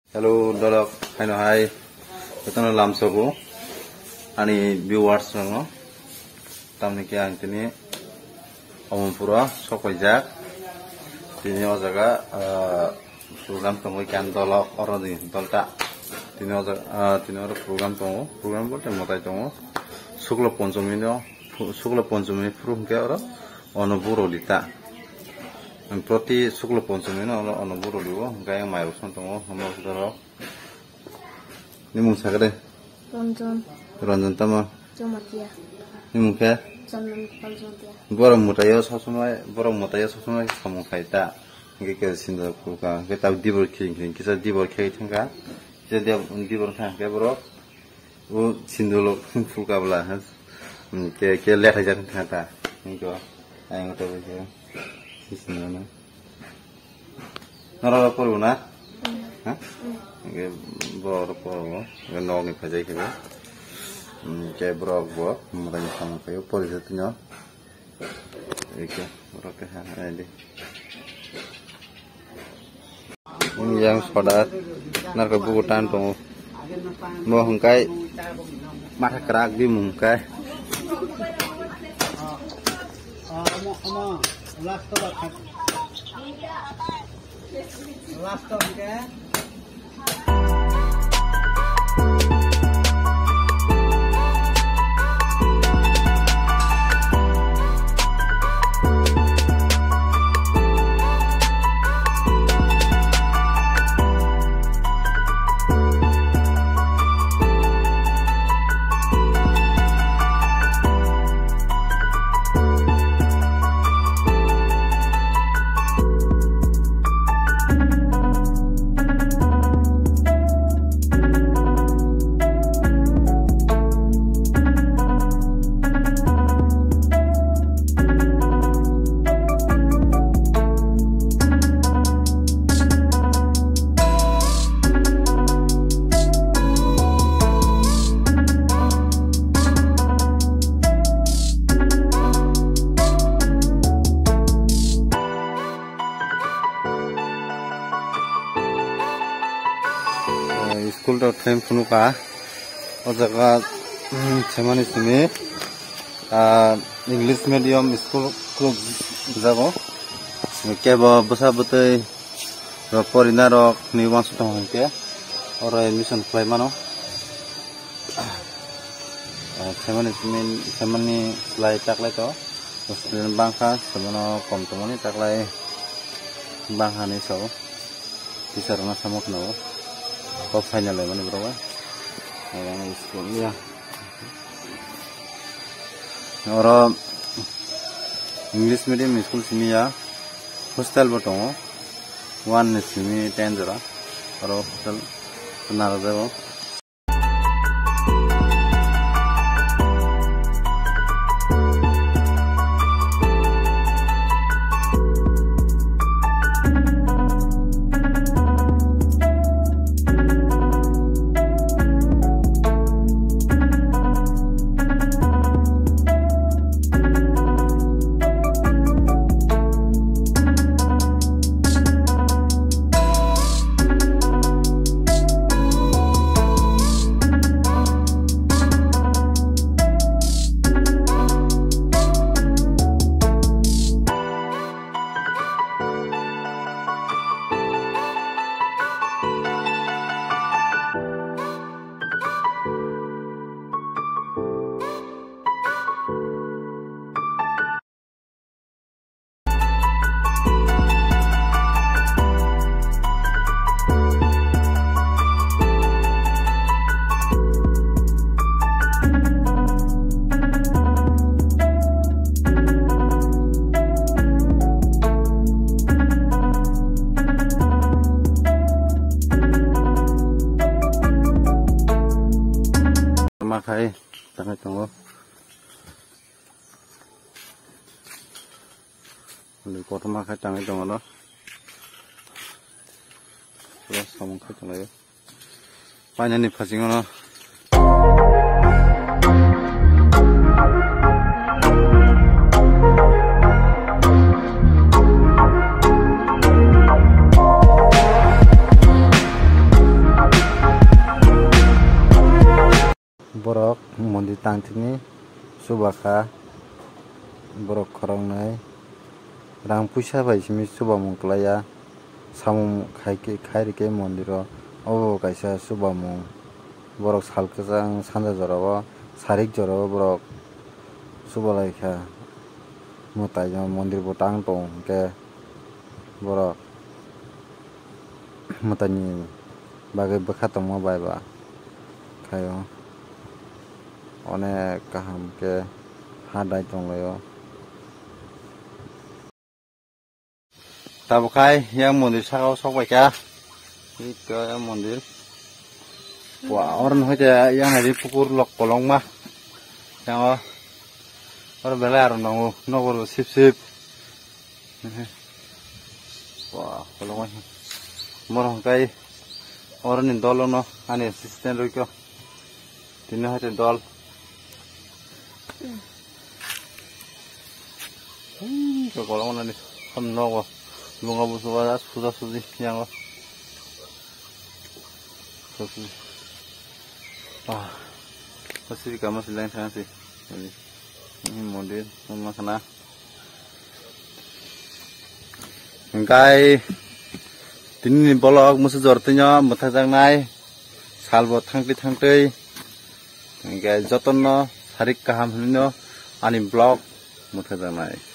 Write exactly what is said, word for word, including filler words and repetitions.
Hello, dolok, haino hai. Jotono lamsogo. Ani viewers rokno. Tamni khe ang tini Omompuro sok paijak. Tini o jaga, ah, program tongwi khe ang dolok, oro ni dolta. Tini o jaga, ah, tini oro program tongo. Program bolte mwtai tongo. Shukla Ponchami no, Shukla Ponchami phuru hwnkhe oro ono buro lita. Proti Shukla Ponchami no ono, ono buro liwo, hwnkhe ang mairok song tongo, hwnba dorok. Nimung sakhe de? Ranjan. Ranjan tamo? Jamatia. Nimung khe? Chandan Pal Jamatia. Borok mwtaio sob somoi, borok mwtaio sob somoi samung khai ta. Hwnkhe khe sinda phulka, hwnkhe tabuk dibor khiring khiring kisa dibor khe thangkha. Kisa dib-, dibor kha hwnkhe borok o sindulok phulka bwla, hmm, ke, ke lethai jak thangkha ta. Hwnkhe ayang tabuk khe sisino. Norok poribo na? Ha? Hwnkhe borok poribo. Hwnkhe nokni phaijai khe bo. Hwnkhe borok bo mwtaini samung khaio, pori se tino. Hwnkhe borok khe ha, ha, di. Yang soda narkhe bugo tan tongo. Bo hwnkhe matha kwrak di mung khe. Last of the School rok theng phunukha. O jaga, mm, semani simi, ah, English medium school khuluk jago. Kebo bwsa bwtwi rok porina rok ni uansuk tongo hwnkhe oro admission khlai mano. Ah, semani simi, semani slai taklai to student bangkha, semono kom tongmani taklai bangkha hinwi sao. Teacher rokno samo kheno kok saina laimani borok bai. Oro school ya. Oro English medium school simi ya. Hostel bo tongo. One ni simi ten jora. Oro hostel narwkjago. Ma khai tangwi tongo. Kotorma khai tangwi tongo no. Pura samung khai tonglaio. Painani phasingo no. Borok mondir tangtini chubakha, borok khoroknwi rang puisa bai simi chubamung kwlaiya, samung khai khe, khai rikhe mondiro. Obo kaisa chubamung, borok sal kwchang sanja jorao, sarik jorao borok chubalaikha, mwtai mondir bo tang tong hwnkhe borok mwtaini bagwi bwkha tongma bai ba khaio. Onek kaham khe ha dai tonglaio. Tabuk khai yang mondir saka o sok bai kha. Ito yang mondir. Wah, oro no hoite yang hari pukur lok kolong ma. Yang o, oro belai aro nongo, nogo ro sip sip. Wah, kolong ma. Moro hongkai, oro ni dolo no, ani assistant roi kyo. Tini hoite dol. Ui, kolong ma ni, ham nogo. Lunga busu ba, suja suji, yang o. Suji. Ah, pasti di kamar silang sana sih. Ini, ini mondir, sama sana. Hingkai, tini ni vlog musu jor tino, mwthajaknai, salbo thangtwi thangtwi. Hingkai, jotono, sarik kaham hwnino, ani vlog mwthajaknai.